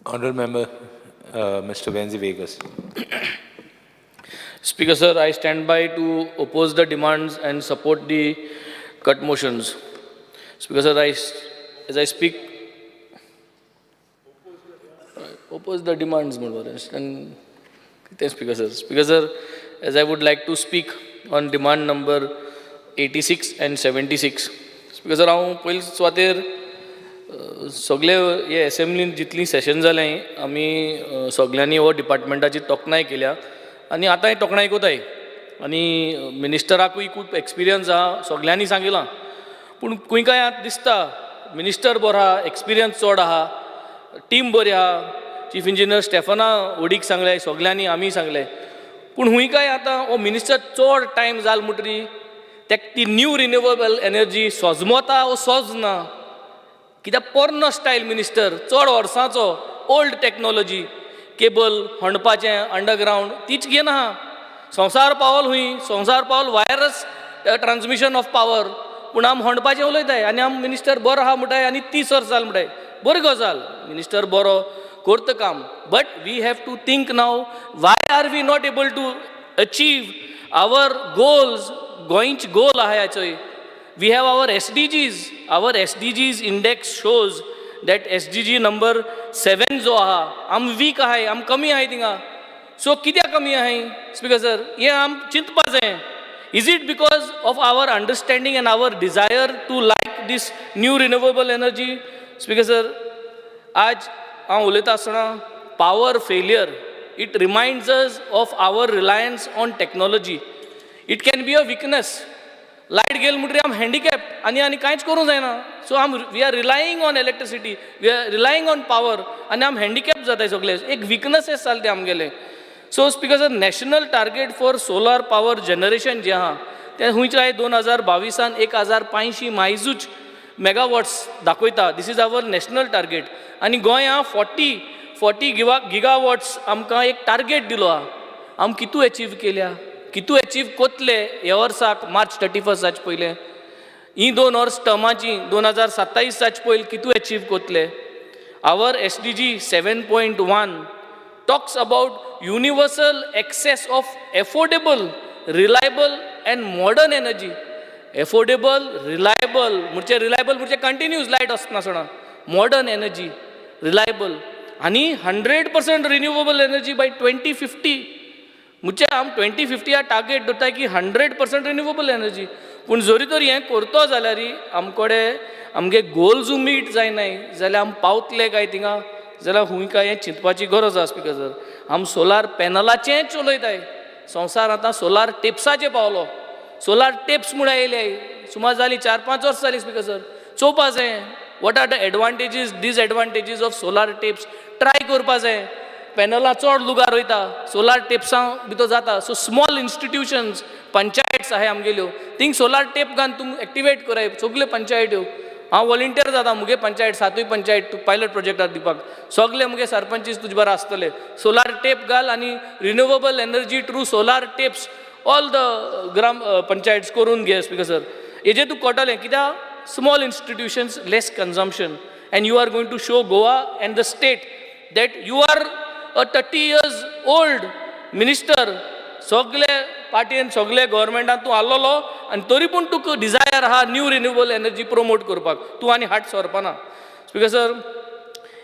Honorable Member, Mr. Venzi Vegas. Speaker sir, I stand by to oppose the demands and support the cut motions. Speaker sir, as I speak, oppose the demands म्हणून and कितें Speaker sir. Speaker sir, as I would like to speak on demand number 86 and 76. Speaker sir, हांव पयले सुवातेर सगळे हे एसेंब्लीन जितलीं सेशन जालें, आमी सगल्यांनी हो डिपार्टमेंटाची तोखणाय केल्या आनी आतांय तोखणाय कोताय आनी मिनिस्टराकूय खूब एक्सपिरियन्स आहा, सगल्यांनी सांगिलां. पूण खंय काय आतां दिसता मिनिस्टर बरो आहा, एक्सपिरियन्स चड आहा, टीम बरी आहा. चीफ इंजिनियर स्टेफना ओडीक सांगलें, सगल्यांनी आमी सांगलें. पूण हुंय काय आतां हो मिनिस्टर चड टायम जाल म्हणटरी तेका ती न्यू रिन्युवेबल एनर्जी सोजमता वो सोजना, कित्याक पोरनो स्टायल मिनिस्टर, चड वर्सांचो, ओल्ड टॅक्नोलॉजी. केबल खणपाचें अंडरग्रावंड तीच घेना आहा. संवसार पावल हुंय, संवसार पावल वायरस ट्रान्समिशन ऑफ पावर, पूण आम खणपाचें उलयताय आनी आम मिनिस्टर बरो आहा म्हणटाय आनी 30 वर्स जाल म्हणटाय. बरी गजाल, मिनिस्टर बरो करता काम, but we have to think now, why are we not able to achieve our goals? गोंयचे गोल आहा चोय. We have our SDGs. Our SDGs index shows that SDG number 7 जो आहा, आम वीक आहाय, आम कमी आहाय थिंगा. सो कित्याक कमी आहाय, स्पीकर सर, हें आम चिंतपा जाय. Is it because of our understanding and our desire to like this new renewable energy? Speaker sir, आज हांव उलयता आसतना power failure, it reminds us of our reliance on technology. It can be a weakness. Light गेली म्हणटरी आम handicap आनी आनी कांयच करूंक जायना. सो आम we are relying on electricity, we are relying on power आनी आम हँडिकॅप जाताय सगळे. एक विकनसीस जाले ते आमगेले. So speaker sir, national target for solar power generation जें आहा तें खंयच्याय 2022आन 1500 मायजूच मेगावॉट्स दाखयता. This is our national target. आनी गोंया 40 gigawatts आमकां एक टार्गेट दिलो आहा. आम कितू एचीव केल्या, कितू एचीव कोतले ह्या वर्साक मार्च 31 जावचे पयलें? ही 2 वर्स टर्माची, 2027 जावचे पयलीं कितू achieve कोतले? Our SDG 7.1 talks about universal access of affordable, reliable and modern energy. Affordable, reliable, म्हणजे reliable म्हणजे continuous light आसना सोडा. Modern energy, reliable आणि 100% renewable energy by 2050. म्हणजे आम 2050 टार्गेट दवरताय की 100% रिन्युवेबल एनर्जी. पूण जरी तर हें करतो जाल्यार आमकडे आमगे गोल्जू मीट जायनाय जाल्यार आम पावतले काय थिंगा जाल्यार खूंय काय हें चिंतपाची गरज आसा. स्पीकर सर, आम सोलार पॅनलाचेंच उलयताय. संवसार आतां सोलार टेप्साचे पावलो. सोलार टेप्स म्हूण आयले, सुमार जाली 4-5 वर्सां जालीं. स्पीकर सर, चोवपा जाय what are the advantages, disadvantages of solar tapes. Try करपा जाय. पॅनलां चड लुगार वयता, सोलार टेप्सां भितर जाता. सो स्मॉल इन्स्टिट्युशन्स, पंचायट्स आहाय आमगेल्यो, थिंग सोलार टेप घालून तुमी एक्टिवेट कराय सगल्यो पंचायत्यो. हांव वॉलंटियर जाता, मुगे पंचायत, सातूय पंचायत पायलट प्रोजेक्टार दिवपाक. सगले मुगे सरपंचीस तुजे बरो आसतले. सोलार टेप घाल आनी renewable energy through solar tapes all the gram panchayats करून घे. स्पीकर सर, हेजें तुका कळटलें, कित्याक small institutions, less consumption, and you are going to show Goa and the state that you are a 30 years old minister. सगले पार्टीन, सगले गव्हर्मेंटान तूं आसलेलो आनी तरी पूण तुका डिजायर आहा न्यू रिन्युएबल एनर्जी प्रमोट करपाक, तूं आनी हाट सरपाना. स्पीकर सर,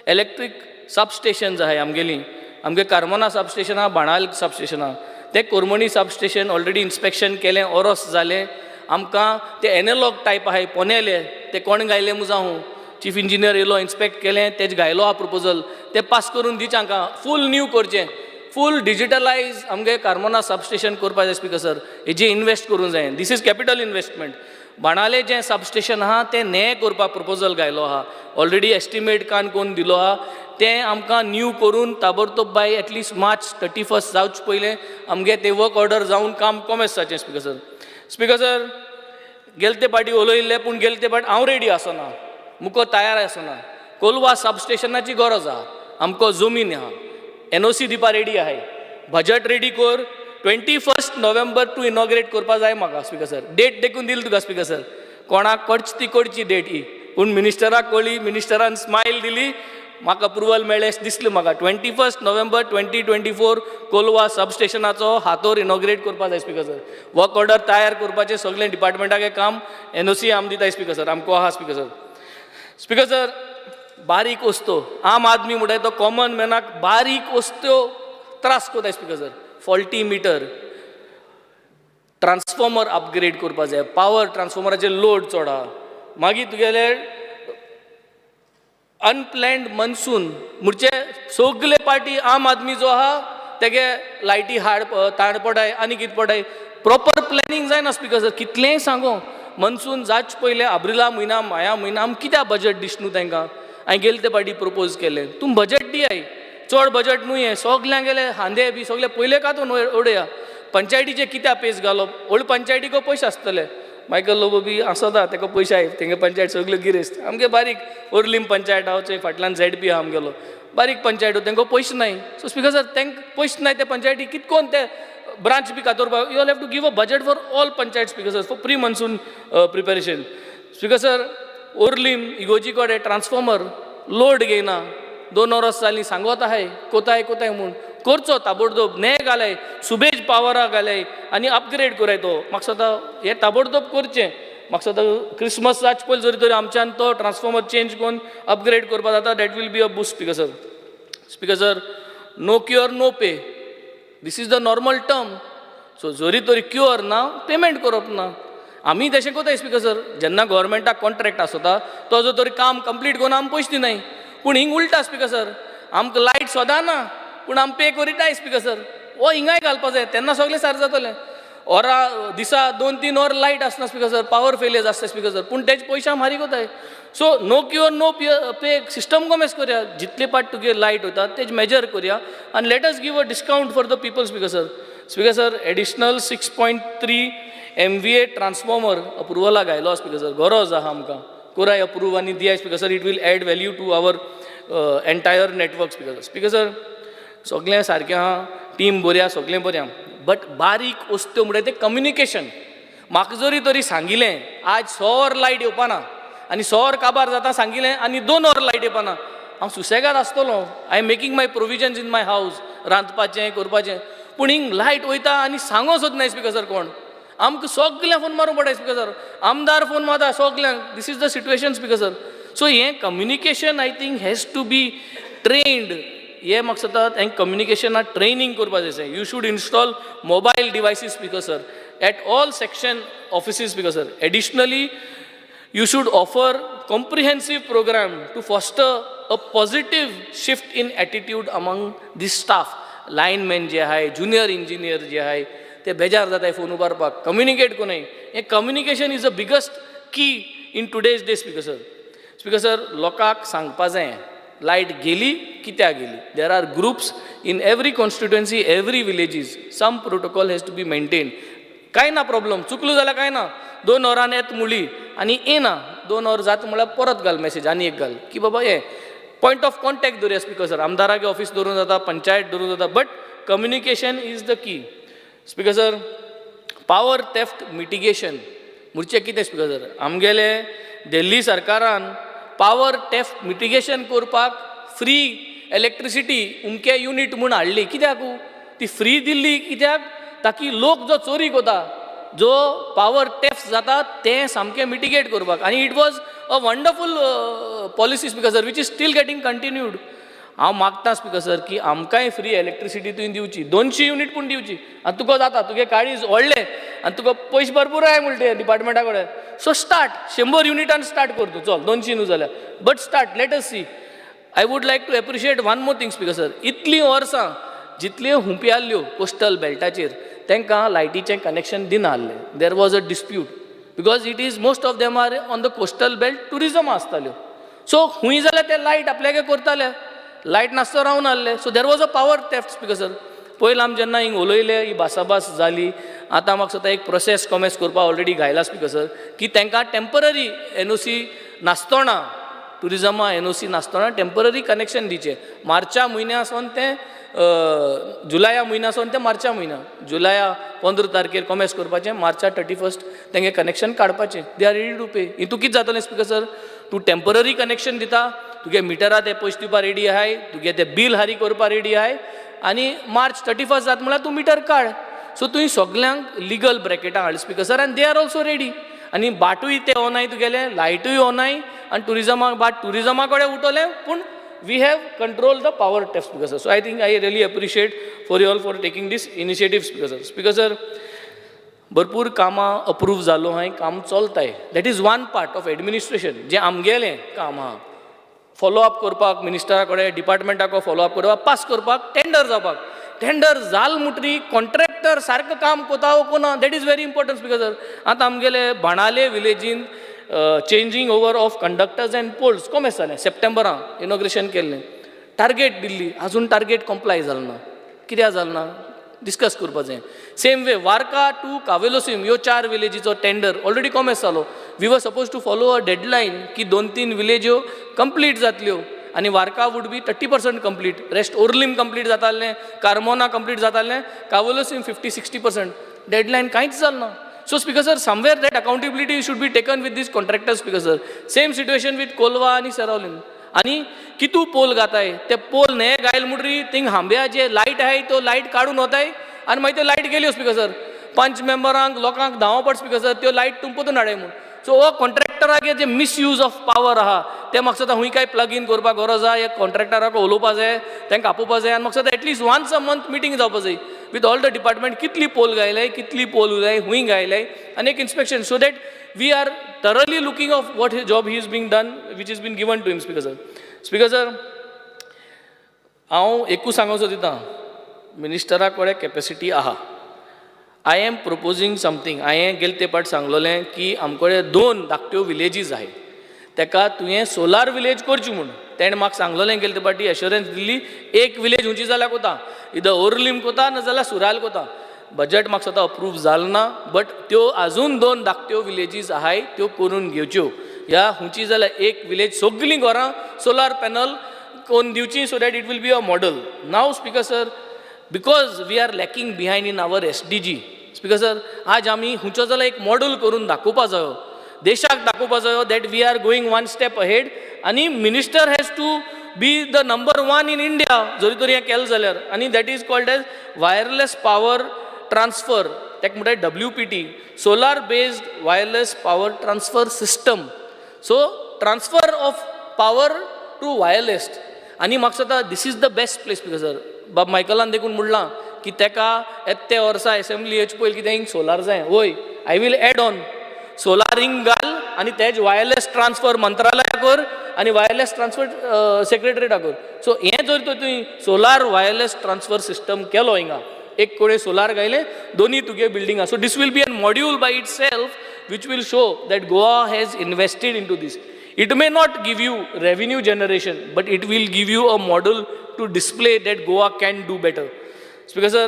इलेक्ट्रीक सबस्टेशन्स आहाय आमगेलीं. आमगे कार्मोना सबस्टेशन आहा, बाणाल सबस्टेशन आहा. तें कोरमणी सबस्टेशन ऑलरेडी इन्स्पेक्शन केलें, ओरोस जालें. आमकां ते एनॅलॉग टायप आहाय पोनेले, ते कोण घायले मुजाहूं. चीफ इंजिनियर येयलो, इन्स्पेक्ट केलें, तेज घायलो आहा प्रपोजल, ते पास करून दिवचें हांकां. फूल न्यू करचें, फूल डिजिटलायज आमगे कार्मोना सबस्टेशन करपा जाय. स्पीकर सर, हेजे इन्वेस्ट करूंक जाय. This is capital investment. बाणाले जें सबस्टेशन आहा तें नें करपाक प्रपोजल घायलो आहा. ऑलरेडी एस्टिमेट कान कोन्न दिलो आहा. तें आमकां न्यू करून ताबडतोब by at least March 31 जावचे पयलें आमगे तें वर्क ऑर्डर जावन काम कोमेस जाचें. स्पीकर सर, स्पीकर सर, गेले ते पाटी उलयल्ले, पूण गेले ते पाटी हांव रेडी आसना, मुको तयार आसना. कोलवा सबस्टेशनाची गरज आहा. आमकां जमीन आहा, एनओसी दिवपा रेडी आहाय. बजट रेडी कर, 21 नोव्हेंबर तूं इनॉग्रेट करपा जाय म्हाका. स्पीकर सर, डेट देखून दिली तुका. स्पीकर सर, कोणाक कळची ती कळची डेट ही, पूण मिनिस्टराक कळ्ळी, मिनिस्टरान स्मायल दिली. म्हाका अप्रुवल मेळ्ळें दिसलें म्हाका. 21 November 2024 Colva सब स्टेशनाचो हातोर इनॉग्रेट करपा जाय स्पीकर सर. वर्क ऑर्डर तयार करपाचें सगळें डिपार्टमेंटाक काम, एनओसी आम दिताय स्पीकर सर, आमकां आहा स्पीकर सर. स्पीकर सर, बारीक वस्तू, आम आदमी म्हणटाय तो कॉमन मॅनाक बारीक वस्तू त्रास कोताय speaker sir. Faulty meter, transformer upgrade करपा जाय, पावर ट्रान्सफॉर्मराचेर लोड चड आहा. मागीर तुगेले अनप्लॅन्ड मनसून म्हणजे सगले पार्टी आम आदमी जो आहा तेगे लायटी हाड ताण पडाय आनी कितें पडाय, प्रॉपर प्लॅनिंग जायना स्पीकर सर. कितलेंय सांगो, मनसून जाच पयलें आब्रिला म्हयना, माया म्हयना आम कित्याक बजट दिश न्हू तांकां? हांवें गेले ते पाटी प्रपोज केलें, तुमी बजट दियाय, चड बजट न्हू हें. सगल्यांगेले खांदे बी सगळे पयले कांतून उडया. पंचायतीचे कित्याक पेज घालप? व्हड पंचायतीको पयशे आसतले, मायकल लोबो बी आसता, ताका पयशे आहाय, तेंगे पंचायत सगल्यो गिरेस्त. आमगे बारीक ओर्लीम पंचायत आहा, चोय फाटल्यान झेड पी आहा आमगेलो, बारीक पंचायत, तांकां पयशे नाय. सो स्पीकर सर, तांकां पयशे नाय ते पंचायती कित कोन ते ब्रांच बी कातोरपाक? You all have to give a budget for all panchayat, Speaker sir, for pre monsoon preparation. Speaker sir, Orlim इगोजी कडेन ट्रान्सफॉर्मर लोड घेयना, 2 वरां जालीं सांगत आहाय, कोताय कोताय म्हूण. करचो ताबडतोब, ने घालाय, सुबेज पावरा घालाय आनी अपग्रेड कराय तो. म्हाका दिसता हें ताबडतोब करचें. म्हाका दिसता क्रिसमस जावचे पयलीं जरी तरी आमच्यान तो ट्रान्सफॉर्मर चेंज करून अपग्रेड करपा जाता, that will be a boost, Speaker sir. Speaker sir, no cure no pay, this is the normal term. So जरी तरी क्युअर ना, पेमेंट करप ना. आमी तशें कोताय स्पीकर सर, जेन्ना गोवोरमेंटाक कॉन्ट्रॅक्ट आसता तो जो तरी काम कंप्लीट करून आमी पयशे दिनाय. पूण हिंग उल्टा स्पीकर सर, आमकां लायट सदां ना पूण आमी पे करिताय. स्पीकर सर, हो हिंगाय घालपा जाय, तेन्ना सगळें सारकें जातलें. वरां दिसा 2-3 वर लायट आसना स्पीकर सर, पावर फेलियर आसता स्पीकर सर, पूण तेजे पयशे आमी फारीक कोताय. So no cure no pay system कोमेस करया. जितले पाट तुगे लायट वयता तेज मेजर करया आनी let us give a discount for the people, Speaker sir. Speaker sir, additional 6.3 MVA transformer अप्रुवलाक घायलो स्पीकर सर, गरज आहा आमकां. कोराय अप्रूव आनी दियाय Speaker sir, it will add value to our entire network, Speaker sir. Speaker sir, सगळें सारकें आहा, टीम बरी आहा, सगळें बरें आहा, बट बारीक वस्तू म्हणल्यार तें कम्युनिकेशन. म्हाका जरी तरी सांगिलें आज 6 वर लायट येवपाना आनी 6 वर काबार जाता सांगिलें आनी 2 वर लायट येवपाना, हांव सुसेगाद आसतलो. I am making my provisions in my house, रांदपाचें करपाचें. पूण हिंग लायट वयता आनी सांगो सोद स्पीकर सर कोण आमकां सगल्यांक फोन मारूंक पडटा स्पीकर सर. आमदार फोन मारता सगल्यांक. This is the situation, Speaker sir. So हें communication I think has to be trained. हें म्हाका दिसता हें कम्युनिकेशनाक ट्रेनींग करपा जाय. You should install mobile devices, Speaker sir, at all section offices, Speaker sir. Additionally, you should offer comprehensive program to foster a positive shift in attitude among the staff. Linemen जे आहाय, junior engineer जे आहाय, ते बेजार जाताय phone उबारपाक, communicate कोनाय. हें communication is a biggest key in today's day, Speaker sir. Speaker sir, लोकांक सांगपा जाय लायट गेली कित्याक गेली. There are groups in every constituency, every villages. Some protocol has to be maintain. कांय ना प्रॉब्लम, चुकलो जाल्यार कांय ना, 2 वरां येत मुळी आनी येना, 2 वर जाता म्हळ्यार परत घाल मॅसेज आनी एक घाल की बाबा हे पॉयंट ऑफ कॉन्टॅक्ट दवरुया स्पीकर सर. आमदारागे ऑफीस दवरूं जाता, पंचायत दवरूं जाता, but communication is the key, Speaker sir. Power theft mitigation म्हणचे कितें स्पीकर सर? आमगेले दिल्ली सरकारान पावर थेफ्ट मिटिगेशन करपाक फ्री इलेक्ट्रिसिटी उमके युनीट म्हूण हाडली. कित्याक ती फ्री दिल्ली? कित्याक? ताकी लोक जो चोरी करता, जो पावर थेफ्ट जाता, तें सामकें मिटिगेट करपाक. आनी it was a wonderful policy, Speaker sir, which is still getting continued. हांव मागता स्पीकर सर की आमकांय फ्री इलेक्ट्रिसिटी तुवें दिवची, 200 युनीट पूण दिवची. आनी तुका जाता, तुगे काळीज व्हडलें आनी तुका पयशे भरपूर आहाय म्हणटे डिपार्टमेंटा कडेन. सो स्टार्ट 100 युनिटान स्टार्ट कर तूं, चल 200 न्हू जाल्यार, but start, let us see. I would like to appreciate one more thing, Speaker sir. इतलीं वर्सां जितल्यो हुंपी आहल्यो कोस्टल बेल्टाचेर, तांकां लायटीचें कनेक्शन दिना आहलें. There was a dispute because it is most of them are on the coastal belt, tourism आसताल्यो. So खूंय जाल्यार ते लायट आपल्यागे करताले, लायट नासतो रावन आहले. So there was a power theft, Speaker sir. पयलीं आमी जेन्ना हिंग उलयले, ही भासाभास जाली. आतां म्हाका दिसता एक प्रोसेस कॉमेस करपाक ऑलरेडी घायला स्पीकर सर, की तांकां टेंपररी एनओसी नासतना, टुरिजमा एनओसी नासतना टेंपररी कनेक्शन दिवचें. मार्चा म्हयन्या सावन तें जुलया म्हयन्या सावन तें मार्चा म्हयन्या, जुलया 15 तारखेर कॉमेस करपाचें, मार्चा 31 तेंगे कनेक्शन काडपाचें. They are ready to pay. हितून कितें जातलें स्पीकर सर? तूं टेंपररी कनेक्शन दिता. तुगे मिटरा ते पयशे दिवपा रेडी आहाय, तुगे ते बील हारी करपा रेडी आहाय आनी मार्च 31 जाता म्हळ्यार तूं मिटर काड. सो तुवें सगल्यांक लिगल ब्रॅकेटां हाडली स्पिकर सर, आनी they are also ready. आनी बाटूय ते ओनाय, तुगेले लायटूय ओनाय आनी ट्युरिजमाक बाट ट्युरिजमा कडेन उठवलें, पूण we have control the power theft, Speaker sir. So I think I really appreciate for you all for taking this initiative, Speaker sir. Speaker sir, भरपूर कामां अप्रूव जालो आहाय, काम चलताय. That is one part of administration जें आमगेलें काम आहा, follow up करपाक मिनिस्टरा कडेन, डिपार्टमेंटाक फॉलो अप करपाक, पास करपाक, टेंडर जावपाक. टेंडर जाल म्हणटरी कॉन्ट्रॅक्टर सारको काम कोता वो कोना, that is very important, Speaker sir. आतां आमगेले बाणाले विलेजीन changing over of conductors and poles कोमेस जालें, सप्टेंबरान इनॉग्रेशन केल्लें, टार्गेट दिल्ली, अजून टार्गेट कंप्लाय जालें ना. कित्याक जालें ना, डिस्कस करपा जाय. सेम वे वार्का टू कावेलोसीम ह्यो चार विलेजीचो टेंडर ऑलरेडी कोमेस जालो. We were suppose to follow a deadline की दोन तीन विलेज्यो कंप्लीट जातल्यो आनी वार्का would be 30% complete, rest Orlim complete जातालें, कार्मोना कंप्लीट जातालें, कावलोसीम 50-60%. डेडलायन कांयच जालें ना. So Speaker sir, somewhere that accountability should be taken with these contractors, Speaker sir. Same situation with Colva आनी सेरावलीम. आनी कितू पोल घाताय, ते पोल न्हे घायल म्हणटरी थिंग हांब्या जे लायट आहाय त्यो लायट काडून वताय आनी मागीर त्यो लायट गेल्यो स्पिकर सर. पंच मेंबरांक लोकांक धांवो पड स्पिकर सर, त्यो लायट तुमपोतून हाडाय म्हूण. सो हो कॉन्ट्रॅक्टरागे जे मिसयूज ऑफ पावर आहा ते म्हाका दिसता हुंय काय प्लग इन करपाक गरज आहा. एक कॉन्ट्रॅक्टराक उलोवपा जाय, तांकां आपोवपा जाय आनी म्हाका दिसता at least once a month meeting जावपा जाय विथ ऑल the department, कितली पोल घायले, कितली पोल उरलाय, हुंय घायले आनी एक inspection, so that we are thoroughly looking of what job he is being done, which is been given to him, Speaker sir. Speaker sir, हांव एकूच सांगूंक सोदितां, मिनिस्टरा कडेन कॅपेसिटी आहा. I am proposing something. हांवें गेले ते पाट सांगलोलें की आमकडे दोन धाकट्यो विलेजीस आहाय, तेका तुवें सोलार विलेज करची म्हूण. तेणें म्हाका सांगलोलें गेले ते पाटी, एश्योरन्स दिल्ली, एक विलेज हुंची जाल्यार कोता, इदर ओर्लीम कोता नाजाल्यार सुरायल कोता. बजट म्हाका दिसता अप्रूव जालें ना, बट त्यो आजून दोन धाकट्यो विलेजीस आहाय, त्यो करून घेवच्यो. ह्या हुंची जाल्यार एक विलेज सगलीं घरां सोलार पॅनल करून दिवची, so that it will be a model. Now, Speaker sir, because we are lacking behind in our SDG, Speaker sir, आज आमी हुंचो जाल्यार एक मॉडल करून दाखोवपा जायो, देशाक दाखोवपा जायो that we are going one step ahead. आनी minister has to be the number one in India जरी तर हें केलें जाल्यार. आनी that is called as wireless power transfer, ताका म्हणटात WPT, solar based wireless power transfer system. So transfer of power to wireless. आनी म्हाका दिसता this is the best place, because sir, बाब मायकलान देखून म्हणलां की तेका येता ते वर्सा एसेंब्ली येवचे पयलीं कितें सोलार जाय. वय, I will add on solaring घाल आनी तेज वायरलेस ट्रान्सफर मंत्रालया कर आनी वायरलेस ट्रान्सफर सेक्रेटरीटा कर. सो हें जर तर तुवें सोलार वायरलेस ट्रान्सफर सिस्टम केलो, हिंगा एक कडेन सोलार घायलें, दोनी तुगे बिल्डिंगा, so this will be an module by itself which will show that Goa has invested into this. It may not give you revenue generation, but it will give you a model to display that Goa can do better. Speaker sir,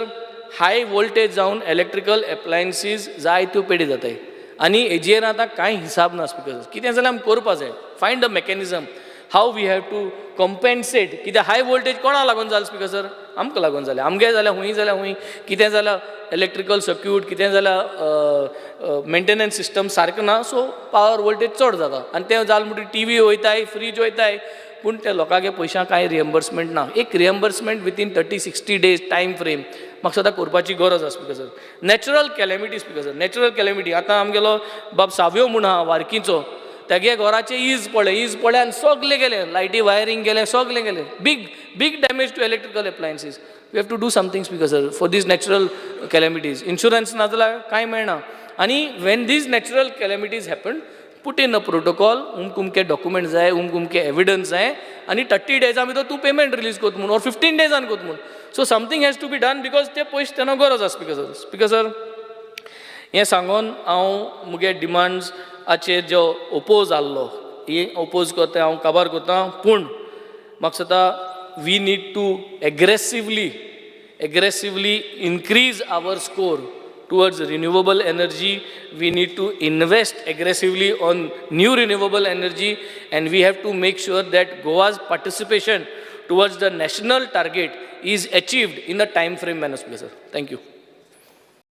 high voltage जावन electrical एप्लायन्सीज जायत्यो पेडी जाताय आनी हेजेर आतां कांय हिसाब ना speaker sir. कितें जाल्यार आमी करपा जाय, find a mechanism how we have to compensate. कित्याक हाय वोल्टेज कोणा लागून जालें स्पिकर सर? आमकां लागून जालें. आमगे जाल्यार हुंय जाल्यार हुंय कितें जाल्यार इलेक्ट्रिकल सर्क्यूट, कितें जाल्यार मेंटेनन्स सिस्टम सारकें ना, सो पावर वोल्टेज चड जाता आनी तें जालें म्हणटकीर टिवी वयताय, फ्रीज वयताय, पूण त्या लोकांगे पयशां कांय रिएम्बर्समेंट ना. एक reimbursement within 30-60 days time frame म्हाका सदां करपाची गरज आसा Speaker sir. Natural calamity, Speaker sir, natural calamity. आतां आमगेलो बाब सावयो म्हूण आहा वार्कीचो, तेगे घराचे ईज पडलें, ईज पडलें आनी सगलें गेलें, लायटी वायरींग गेलें, सगलें गेलें. Big big damage to electrical appliances. We have to do something, Speaker sir, for these natural calamities. Insurance ना जाल्यार कांय मेळना. आनी when these natural calamities happen, put in a protocol, उमक उमके डॉक्युमेंट जाय, उमक उमके एविडन्स जाय आनी 30 डेजां भितर तूं पेमेंट रिलीज करता म्हूण ऑर 15 डेजान करता म्हूण. So something has to be done because ते पयशे तेन्ना गरज आसा स्पिकर सर. स्पिकर सर, हें सांगून हांव मुगे डिमांड्साचेर जो ओपोज जाल्लो, ही ओपोज करता, हांव काबार करता. पूण म्हाका दिसता we need to aggressively increase our score towards renewable energy. We need to invest aggressively on new renewable energy and we have to make sure that Goa's participation towards the national target is achieved in a time frame manner, sir. Thank you.